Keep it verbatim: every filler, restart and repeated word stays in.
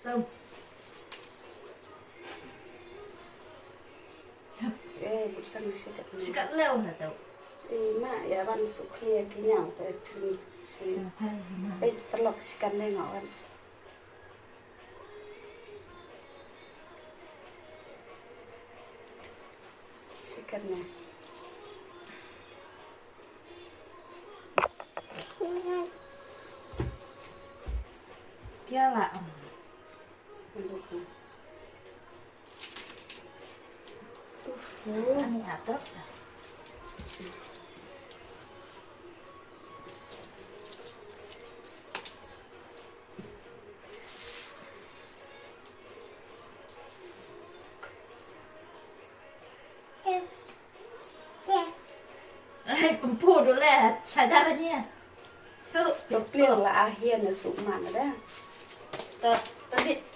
Tau. Eh, bud sang sikat ni. Sikat leo ha tau. Eh, ma, ya ban sukli ya kinyau ta chring si. Eh, perlok sikat ni ngawan. Sikat ni. Kia la. Ani atrok. Ai, pempu dulu ya, sadar ni. Cuk, to pling la ahian na suk man da. To, to dit.